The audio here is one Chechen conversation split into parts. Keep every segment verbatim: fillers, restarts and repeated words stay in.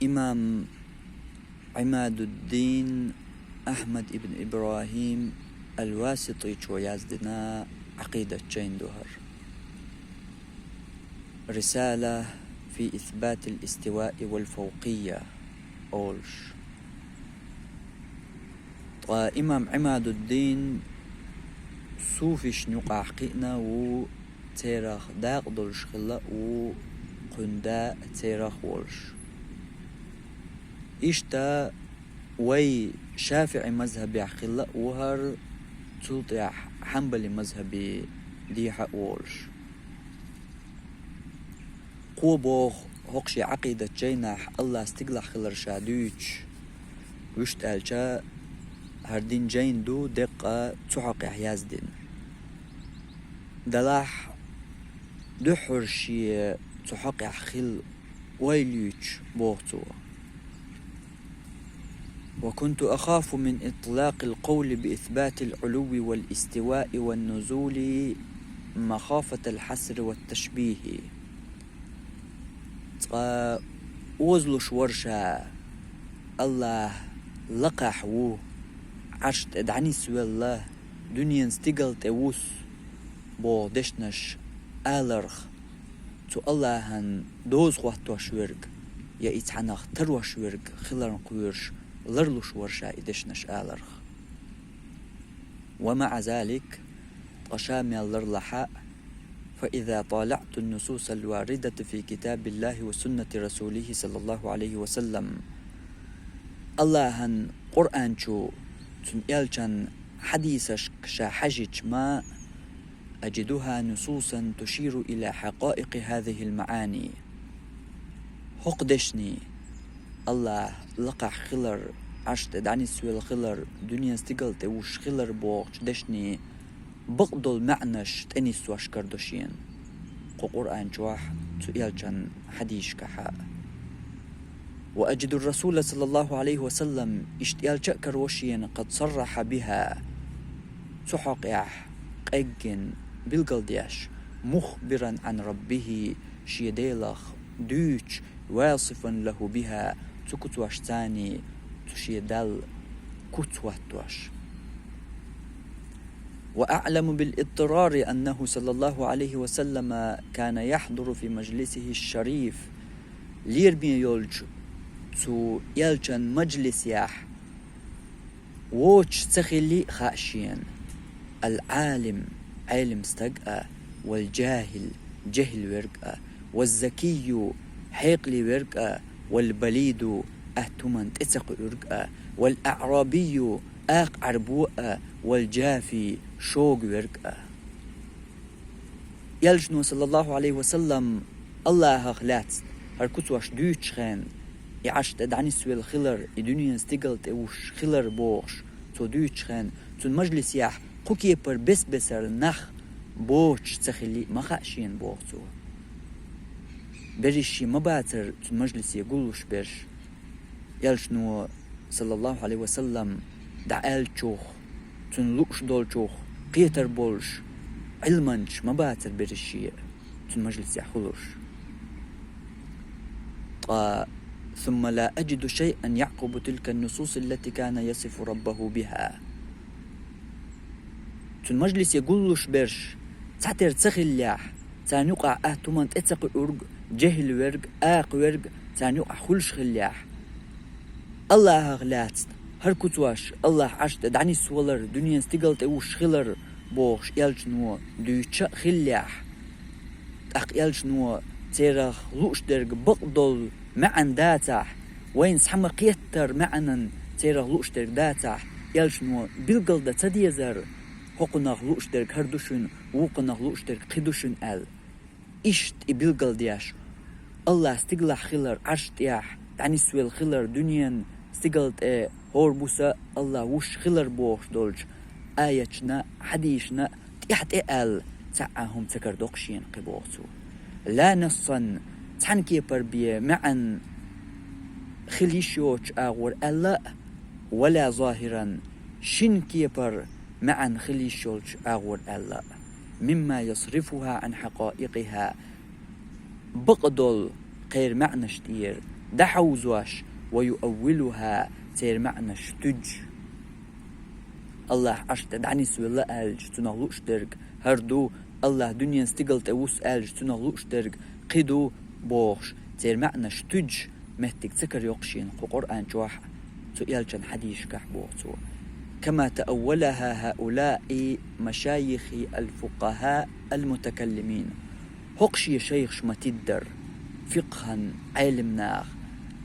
Имам Ӏимадуддин Ахьмад ибн Ибрахим ал-Васитичо яздина Ӏакъидат жайн ду хӀара. Рисала фи исбатил истиваи вал фавкъия олуш. Ткъа имам Ӏимадуддин суфишна юкъахь кхиъна ву, церах дакъа долуш хилла а ву, кхуьнан да церах а волуш. Иштта вай шафиӀи мазхьабехь хилла а ву хӀара, цул тӀаьхьа хьанбали мазхьабе дехьа а волуш. Кхо боху хӀокху шен Ӏакъидат жайнахь Аллах стигалахь хилар ша дуьйцуш, вуьшта аьлча, хӀара дин жайн ду деккъа цу хьокъехь яздина. Делахь дуьххьара шен цу хьокъехь хилла ойла юьйцуш боху цо: وكنت أخاف من إطلاق القول بإثبات العلو والاستواء والنزول مخافة الحصر والتشبيه. Цкъа озалуш вара ша, Аллах лакхахь ву, Ӏарш тӀе дӀанисвелла, дуьненан стигала тӀе ву со боху дешнаш аларх, цу Аллахьан доза хӀоттош верг я и цхьаннах тарош верг хиларна кхоьруш ларлуш вара ша и дешнаш аларх. ومع ذلك, ткъа ша мел ларлахь а, فإذا طالعت النصوص الواردة في كتاب الله وسنة رسوله صلى الله عليه وسلم, Аллахьан Къуръан чу, цуьнан элчан хьадисашка ша хьаьжча ма, أجدها نصوصا تشير إلى حقائق هذه المعاني. ХӀокху дешнийн, Аллах лакхахь хилар, Ӏарш тӀе дӀанисвелла хилар, дуьненан стигала тӀе вуш хилар бохучу дешнийн бакъдолу маьӀнаш тӀениссош карадо шена кху Къуръан чохь, цу элчан хьадисашкахь а. وأجد الرسول صلى الله عليه وسلم, иштта элча а караво шена, قد صرح بها, цу хьокъехь къеггина билгалдеш, مخبرا عن ربه, шен Делах дуьйцуш, واصفا له بها, цу куцошцаний цу шен Далла куц хӀоттош. وأعلم بالاضطرار أنه صلى الله عليه وسلم كان يحضر في مجلسه الشريف, лераме йолчу цу элчан мажлисехь вочу ца хилли а хаьа шена: العالم, Ӏелам стаг а, والجاهل, жехӀил верг а, والذكي, хьекъале верг а, والبليد, атта хӀуманна тӀе ца кхуьург а, والأعرابي, акха Ӏаьрбо а, والجافي, шога верг а. Элчано, саллаллаху Ӏалайхи ва саллам, Аллахьах лаьцна хӀара куцош дуьйцучу хенахь, и Ӏарш тӀе дӀанисвелла хилар, и дуьненан стигала тӀе вуш хилар бохуш, цо дуьйцучу хенахь, цуьнан мажлисехь кху кепара бес-бесара нах боцуш ца хилли а ма хаьа шена, боху цо. Берриш шен ма бацара цуьнан мажлисе гуллуш берш. Элчано, саллаллаху Ӏалайхи ва саллам, дӀааьллачух, цунна лууш долчух кхетар болуш, Ӏилманчаш ма бацара берриш шен цуьнан мажлисехь хуьлуш. Ткъа: ثم لا أجد شيئا يعقب تلك النصوص التي كان يصف ربه بها. Цуьнан мажлисе гуллуш берш цхьатера ца хиллехь, царна юкъахь атта хӀуманна тӀе ца кхуьург, жехӀил верг, акха верг царна юкъахь хуьлуш хиллехь, Аллахьах лаьцна хӀара куцош, Аллахь Ӏарш тӀе дӀанисвалар, дуьненан стигала тӀе вуш хилар бохуш, элчано дуьйцуш а хиллехь, тӀаккха элчано церах лууш дерг бакъдолу маьӀна дацахь, вайна схьа ма-кхеттара маьӀнан церах лууш дерг дацахь, элчано билгалдан ца дезара, хӀокхунах лууш дерг хӀара ду шуна, вукхунах лууш дерг кхин ду шуна аьлла. Иштта и билгалдеш, Аллахь стигалахь хилар, Ӏарш тӀехь дӀанисвелла хилар, дуьненан стигала тӀе хӀора буса Аллахь вуш хилар бохуш долчу аяташна, хьадисашна тӀаьхьа тӀе аьлла, цхьа а хӀума ца карадоккху шена кхин, боху цо. لا نصا, цхьана кепара бен маьӀна хила йиш йоцучу агӀор аьлла а, ولا ظاهرا, шина кепара маьӀна хила йиш йолчу агӀор аьлла а, مما يصرفها عن حقائقها, бакъдолу кхеран маьӀнаш тӀера дӀахьовзош, ويؤولها, церан маьӀнаш туьдуш. АллахӀ Ӏарш тӀе дӀанисвелла аьлча, цунах лууш дерг хӀара ду, АллахӀ дуьненан стигала тӀе вус аьлча, цунах лууш дерг кхин ду, бохуш, церан маьӀнаш туьдуш, меттиг ца карайо-кх шена кху Къуръан чохь, цу элчан хьадисашкахь, боху цо. كما تأولها هؤلاء مشايخ الفقهاء المتكلمين. ХӀокху шен шайхаш ма-тиддара, фикъхӀан Ӏелимнах,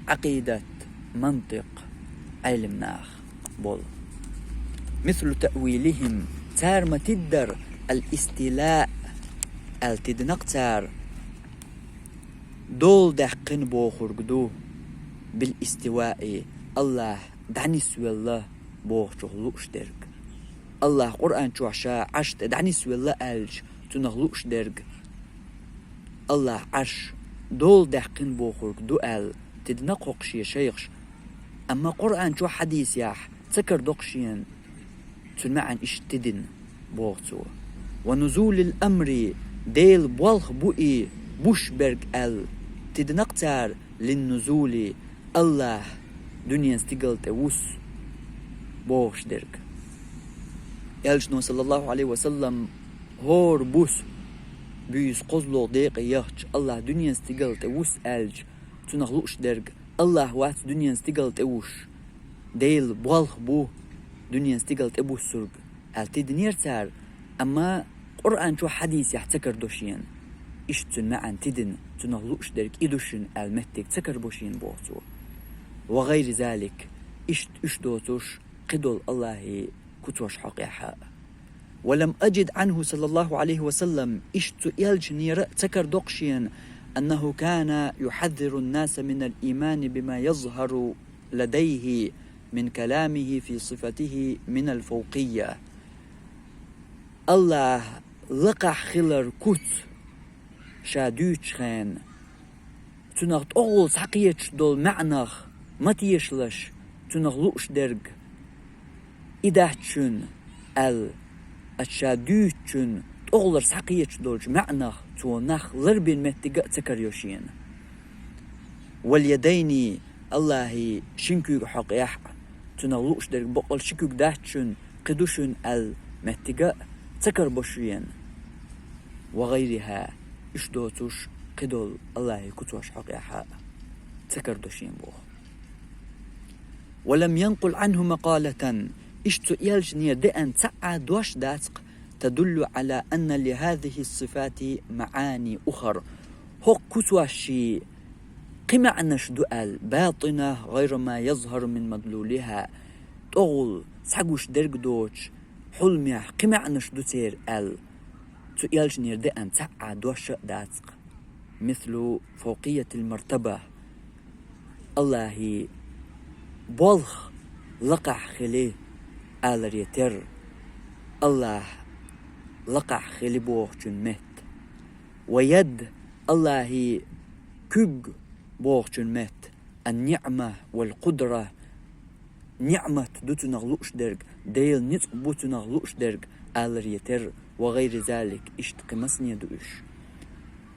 Ӏакъидат, мантикъ Ӏелимнах болу. مثل تأويلهم, цара ма-тиддара, الاستيلاء аьлла тидина-кх цара, дола даьккхина бохург ду, بالاستواء, АллахӀ дӀанисвелла бохучух лууш дерг. АллахӀ Къуръан чохь Ша Ӏарш тӀе дӀанисвелла аьлча, цунах лууш дерг, АллахӀ Ӏарш дола даьккхина бохург ду аьлла, тидина-кх хӀокху шен шайхаш. Амма Къуръан чохь, хьадисехь ца карадо-кх шена цуьнан маьӀна иштта тидина, боху цо. ونزول الأمر, Делан болх бу и буш берг аьлла, тидина-кх цара للنزول, АллахӀ дуьненан стигала тӀе вус бохуш дерг. Элчано, саллаллахӀу Ӏалайхи ва саллам, хӀора буса буьйса кхозлагӀа декъе яхча, АллахӀ дуьненан стигала тӀе вус аьлча, цунах лууш дерг, АллахӀ вац дуьненан стигала тӀе вуш, Делан болх бу дуьненан стигала тӀе буссург, аьлла тидинера цара, амма Къуръан чохь, хьадисехь ца карадо шена иштта цуьнан маьӀна тидина, цунах лууш дерг и ду шуна аьлла меттиг ца карабо шена, боху цо. وغير ذلك, иштта уьш доцуш кхидолу АллахӀан куцаш хьокъехь а. ولم أجد عنه صلى الله عليه وسلم, иштта цу элчанера а ца карадо-кх шена, أنه كان يحذر الناس من الإيمان بما يظهر لديه من كلامه في صفته من الفوقية. АллахӀ лакхахь хилар куц Ша дуьйцучу хенахь, цунах тӀехула схьакхеташ долу маьӀнах ма тешалаш, цунах лууш дерг и дац шуна аьлла, оцу Ша дуьйцучун тӀехулара схьакхеташ долчу маьӀнах цо нах ларбина меттиг а ца карайо шена. واليدين, АллахӀан шина куьйга хьокъехь а, цунах лууш дерг бакъалла ши куьг дац шуна, кхин ду шуна аьлла меттиг а ца карабо шена. وغيرها, уьш доцуш кхидолу АллахӀан куцаш хьокъехь а ца карадо шена, боху. ولم ينقل عنه مقالة, иштта цу элчанера деана цхьа а дош дац-кх, تدل على أن لهذه الصفات معاني أخر, хӀокху куцашна кхин маьӀнаш ду аьлла, باطنة غير ما يظهر من مدلولها, тӀехула схьагуш дерг доцуш, хьуламехь кхин маьӀнаш ду церан аьлла, цу элчанера деана цхьа а дош а дац-кх. مثل فوقية المرتبة, АллахӀан болх лакхахь хили аларе терра, АллахӀ лакхахь хили бохучун метта. واليد, АллахӀан куьг бохучун метта. النعمة والقدرة, ниӀмат ду цунах лууш дерг, Делан ницкъ бу цунах лууш дерг аларе терра, وغير ذلك, иштта кхин масане ду уьш.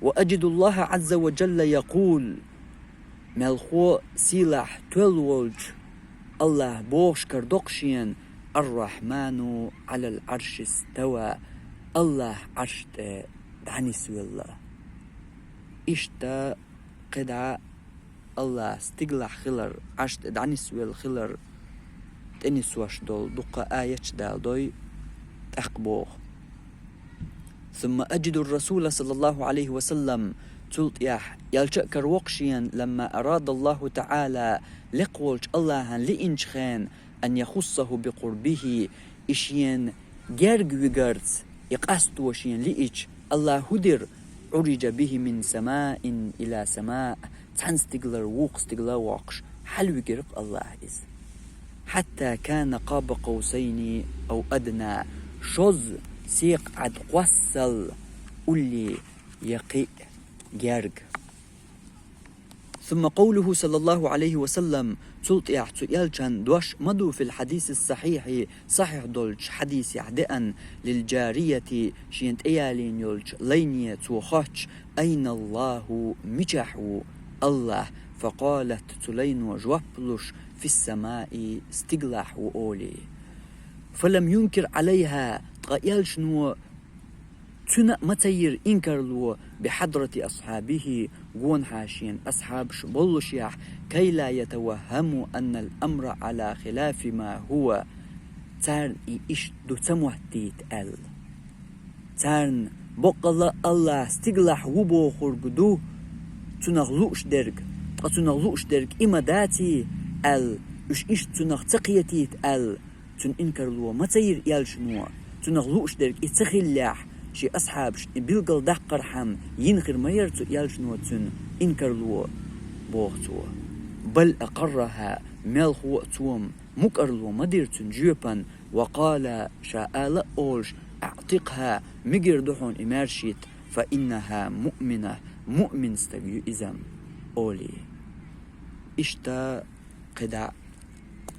وأجد الله عز وجل يقول, мелхо а сийлахь а тоьлла волчу АллахӀа бохуш карадо-кх шена: الرحمن على العرش استوى, АллахӀ Ӏарш тӀе дӀанисвелла. Иштта кхидӀа АллахӀ стигалахь хилар, Ӏарш тӀе дӀанисвелла хилар тӀенисвеш долу дуккха аяташ даладой, тӀаккха боху: ثم أجد الرسول صلى الله عليه وسلم, цул тӀаьхьа элча а караво-кх шена, لما أراد الله تعالى, лекха волчу АллахӀан лиъначу хенахь, أن يخصه بقربه, и шена герга вигарца и къасто шена лиъча, АллахӀа хӀун дира? عرج به من سماء إلى سماء, цхьана стигалара вукху стигала а воккхуш, хьалавигира-кх АллахӀа иза. حتى كان قاب قوسين أو أدنى, шозза секхаӀад кхоссал улле я кхин а герга. ثم قوله صلى الله عليه وسلم, цул тӀаьхьа цу элчан дош ма ду, في الحديث الصحيح, сахьихь долчу хьадисехь деана, للجارية, шена тӀеялийна йолчу лайне цо хоттуш: أين الله, мичахь ву АллахӀ? فقالت, цу лайно жоп луш, في السماء, стигалахь ву олий. فلم ينكر عليها, ткъа элчано цуьнан а ма ца йира инкарло, بحضرة أصحابه, гонахьа шен асхьабаш боллушехь, كي لا يتوهموا أن الأمر على خلاف ما هو, царна и иштта ду ца моттийта аьлла. Царна боккъала а Аллахь стигалахь ву бохург ду, цунах лууш дерг, ткъа цунах лууш дерг и ма даций аьлла, уьш иштта цунах ца кхетийта аьлла, цуьнан инкарло ма ца йира элчано, цунах лууш дерг и ца хиллехь, шен асхьабашна и билгал даккхархьама йина хир ма яра цу элчано цуьнан инкарло, боху цо. بل أقرها, мелхо а цо-м мукӀарло ма дира цуьнан жоьпана, وقال, ша ала а олуш, أعتقها, мегар ду хьуна и маьрша йита, فإنها مؤمنة, муъмин стаг ю иза-м, олий. Иштта кхидӀа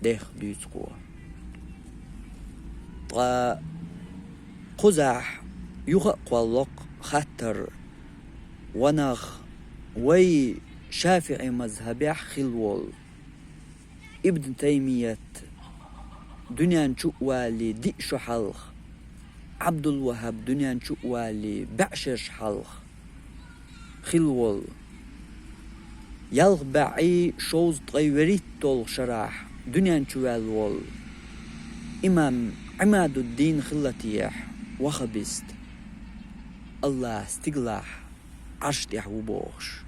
дехха дуьйцу кхо. Ткъа кхузахь юха а кхоллакх хаттар, ванах, вай шафиӀи мазхьабехь хилла волу Ибн Таймият дуьнен чу а валале диъ шо хьалха, Ӏабдул-ВахӀаб дуьнен чу а валале бӀе шераш хьалха хилла волу, ялх бӀе шовзткъе вуьрхӀитталгӀа шарахь дуьнен чу ваьлла волу имам Ӏимадуддин хилла техьа ваххабист, Аллахь стигалахь Ӏарш тӀехь ву бохуш.